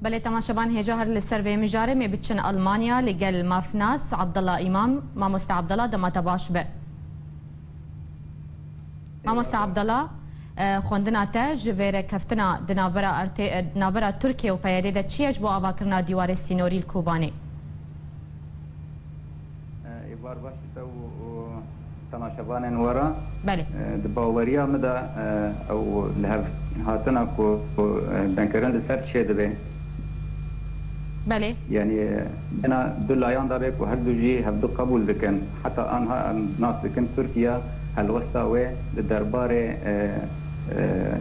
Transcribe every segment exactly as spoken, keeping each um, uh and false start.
Belê, temaşevan, hêja her li ser vê mijarê me biçin Almanya li gel mafnas Abdullah Îmam. Mamoste Abdullah, dema te baş be. Mamoste Abdullah, e, xwendina te ji vê rêkeftina di navbera Erte-, e, navbera Tirkiye û P Y D de çi ye ji bo avakirina dîwarê sînorî li Kobanê? Êvar baş ji te û, û temaşevanên we re. Belê. E, di baweriya min de, e, ew lihevhatina ku, ku, e, dengkirin li ser çêdibe. Belê. Yanî, e, bêhna du layan de be ku her du jî hevdu qebûl dikin. Heta anha em nas dikin Tirkiye helwesta wê di derbarê, e,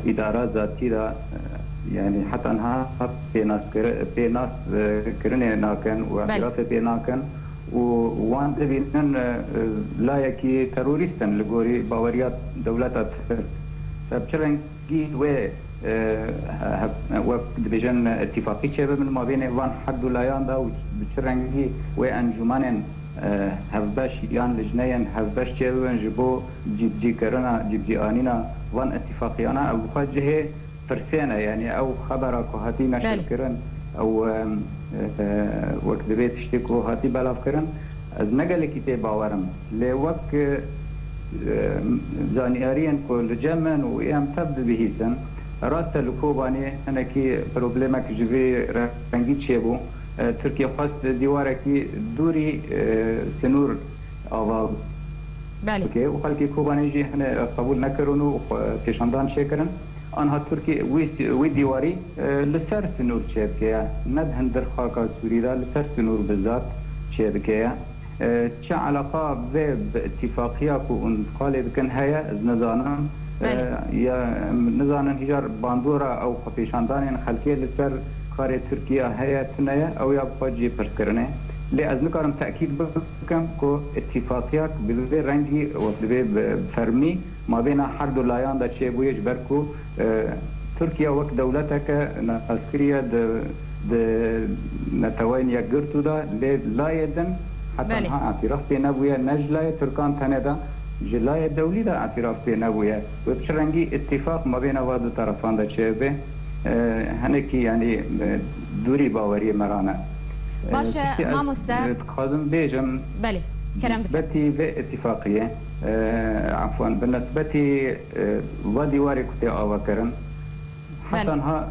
e, îdara zatî de, e, yanî heta niha pênaskiri-, pênas, e, kirinê nakin û Belê. îtirafê pê nakin û wan dibînin, e, e, layekî terorîst in li gorî baweriya dewleta Tirk. Te bi çi rengî wê, e, he-, he-, wek dibêjin îtîfaqî çêbibin mabênê van her du layan de û bi çi rengî wê encûmenên, e, hevbeş yan lijneyên hevbeş çêbibin ji bo cîbicîkirina, cîbicîanîna van îtîfaqiyana ew bi xwe cihê pirsê ne, yanî ew xebera ku hatî Belê. neşirkirin, ew, em, e, wek divê tiştê ku hatî belavkirin, ez ne gelekî tê bawer im. Lê wek, e, e, zanyariyên ku li cem min û ê em tev dibihîsin, rast e li Kobanê hinekî problemek ji vê rengî çêbû. E, Tirkiye xwest dîwarekî dûrî, e, sinûr ava Belê. bike û xelkê Kobanê jî hine qebûl nekirin û xwe pêşandan çêkirin. Anha Tirkiye wî si-, wî dîwarî, e, li ser sinûr çêdike ye. Ne di hundir xaka Sûrî de, li ser sinûr bi zat çêdike ye. E, çi eleqa vê bi îtîfaqiya ku hûn qalê dikin heye, ez nizanim. E, Belê. ya, em nizanin hîjar bandora ew xwepêşandanên xelkê li ser karê Tirkiye heye, tune ye, ew ya bi xwe cihê pirskirinê. Lê ez nikarim tekîd bikim ku îtîfaqiyak bi vê rengî wek divê bi fermî mabêna her du layan de çêbûye, ji ber ku, e, Tirkiye wek dewleteke nas kiriye di, di Neteweyên Yekgirtû de, lê layê din heta Belê. niha îtîraf pê nebûye, ne ji layê Tirkan tenê de, ji layê dewlî de îtîraf pê nebûye. Wê bi çi rengî îtîfaq mabêna va du terefan de çêbe, e, hinekî, yanî, e, dûrî baweriyê me re ne. E, Baş e, tiştê ez, mamoste. e, dixwazim bêjim, Belê, kerem bike. nisbetî vê îtîfaqiyê, e, efwan, bi nisbetî, e, va dîwarê ku tê avakirin, Belê. heta niha,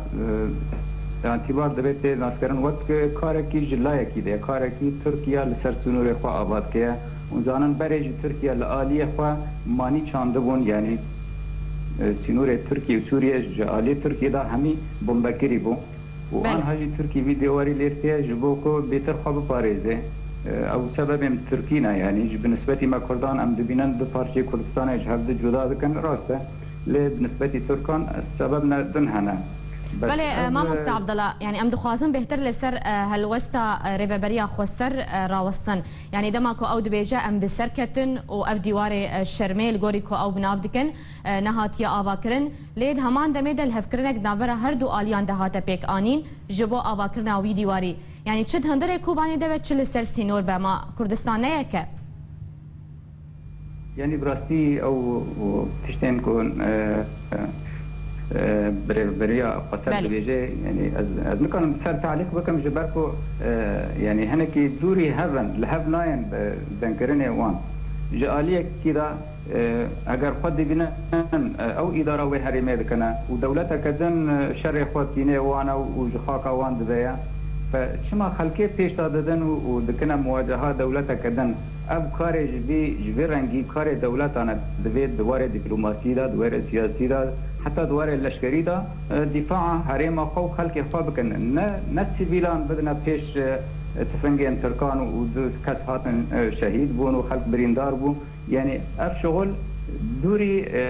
e, îtibar divê tê naskirin wek, e, karekî ji layekî de, karekî Tirkiye li ser sînorê xwe ava dike. Hûn zanin berê jî Tirkiye li aliyê xwe manî çandibûn, yanî, e, sînorê Tirkiye û Sûriye ji aliyê Tirkiye de hemî bombekirî bû. Û Belê. anha jî Tirkî vî dêwarî lêr tê ji bo ku bêtir xwe biparêze. E, ew sebebên Tirkî ne, yanî ji bi nisbetî me Kurdan em dibînin du parçeyê Kurdistanê ji hev di cuda dikin, rast e. Lê bi nisbetî Tirkan sebeb ne din hene. Bes Belê, e, ev, mamoste e, Abdullah, yanî em dixwazin bêhtir li ser, e, helwesta, e, Rêveberiya Xweser, e, rawestin. Yanî dema ku ew dibêje em bi ser ketin û ev dîwarê, e, şermê li gorî ku ew bi nav dikin, e, nehatiye avakirin, lê di heman demê de lihevkirinek di navbera her du aliyan de hate pêk anîn ji bo avakirina wî dîwarî. Yanî çi di hundirê Kobanê de be, çi li ser sînor be, ma Kurdistan ne yek e? Yanî bi rastî ew, ew tiştên ku, e, e, e, birêvberiya Xweser Belê. dibêje, yanî ez, ez nikarim ser talîq bikim ji ber ku, e, yanî hinekî dûrî hev in, li hev nayên, e, dengkirinê wan. Ji aliyekî de, e, eger xwe dibînin, e, ew îdara wê herêmê dikine û dewleteke din, e, şerê xwe tînê wan e û ji xaka wan dibe ye, fe çima xelkê pêş de didin û, û dikine muwaceha dewleteke din? Ev karê ji vî, ji vî rengî karê dewletan e, divê di warê dîplomasî de, di warê siyasî de, heta di warê leşkerî de, e, dîfaa herêma xwe û xelkê xwe bikin. Ne, ne sivîlan bidine pêş, e, tifingên Tirkan û du kes hatin, e, şehîd bûn û xelk birîndar bû. Yanî ev şixul dûrî, e,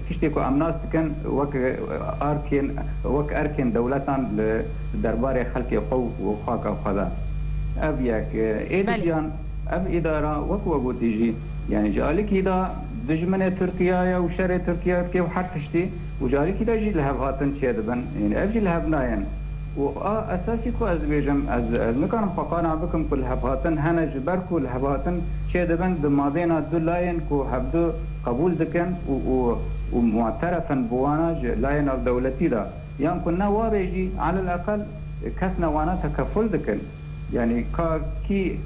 tiştê ku em nas dikin wek, e, arkên, wek erkên dewletan li derbarê xelkê xwe û xaka xwe de. Ev yek, e, ê Belê. didiyan, ev îdara wek we gotî jî, yanî ji alîkî de dijminê Tirkiye ye û şerê Tirkiye dike û her tiştî û ji alîkî de jî lihevhatin çêdibin. Yanî ev jî lihev nayên. Û a esasî ku ez dibêjim, ez, ez nikarim xwe qana bikim ku lihevhatin hene, ji ber ku lihevhatin çêdibin di mabêna du layên ku hevdu qebûl dikin û, û, û muateref in bi wana ji layê navdewletî de. Yan ku ne wabê jî, elel eqel Kes ne wana tekeful dikin. Yanî ka kî,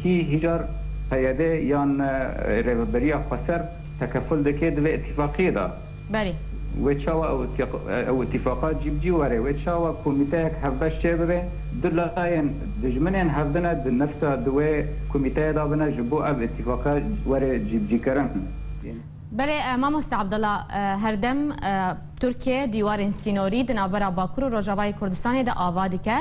kî hîjar P Y D yan, e, Rêveberiya Xweser tekeful dike di vê îtîfaqiyê de? Belê. Wê çawa ew îtîq-, ew îtîfaqa cî bi cî were? Wê çawa komîteyek hevbeş çê bibe? Du layên dijminên hevdine di nefsa di wê komîteyê de bine ji bo ev îtîfaqa were cîbicîkirin. Belê, e, mamoste Abdullah, e, herdem, e, Tirkiye dîwarên sînorî di navbera Bakur û Rojavayê Kurdistanê de ava dike.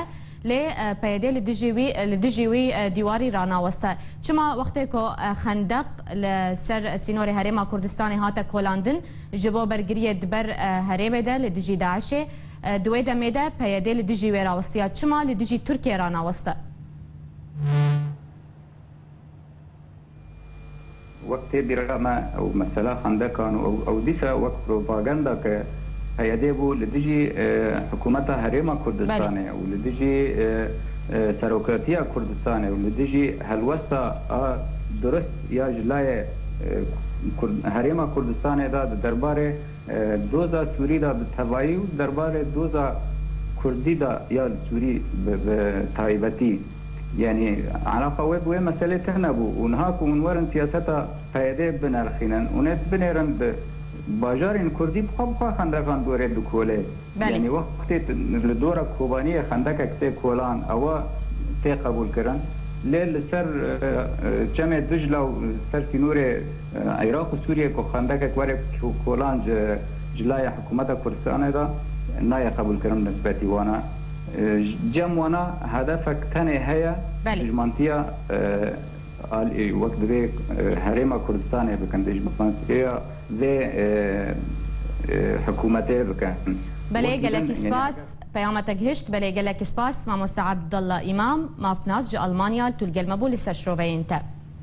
Lê, e, P Y D li dijî wî, li dijî wî, e, dîwarî ranaweste. Çima wextê ku, e, xendeq li ser sînorê Herêma Kurdistanê hate kolandin, ji bo bergiriyê di ber, e, herêmê de li dijî DAIŞê, e, di wê demê de P Y D li dijî wê rawestiya. Çima li dijî Tirkiye ranaweste? Wek tê bîra me ew mesela xendekan û ew, ew dîsa wek propaganda ke P Y D bû li dijî, e, hikûmeta Herêma Kurdistanê Belê. û li dijî, e, e, serokatiya Kurdistanê û li dijî helwesta a durist ya ji layê, e, Kurd-, Herêma Kurdistanê de di derbarê e, doza Sûrî de bi tevayî û derbarê doza Kurdî de ya Sûrî bi, bi taybetî, yanî, alaqa we bi wê meselê tune bû û niha ku hûn werin siyaseta P Y D binirxînin, hûn ê binêrin bi bajarên Kurdî bi xwe bi xwe xendeqan dorê dikole. Belê. Yanî wextê tu li dora Kobaniyê xendekek tê kolan, ewa tê qebûlkirin. Lê li ser, e, e, çemê Dicla û li ser sînorê, e, Iraq û Sûriyê ku xendekek were ko-, kolan ji, ji layê hikûmeta Kurdistanê de nayê qebûlkirin nisbetî wana. E, cem wana hedefek tenê heye, Belê. dijmantiya, e, al-, e, wek divê, e, Herêma Kurdistanê bikin, dijmantiya vê, e, e, hikûmetê bikin. Belê, Wek gelekî din, spas. Peyama te gihişt. Belê, gelekî spas. Mamoste Abdullah Îmam, mafnas ji Almanya, li tu li gel me bû li ser şiroveyên te.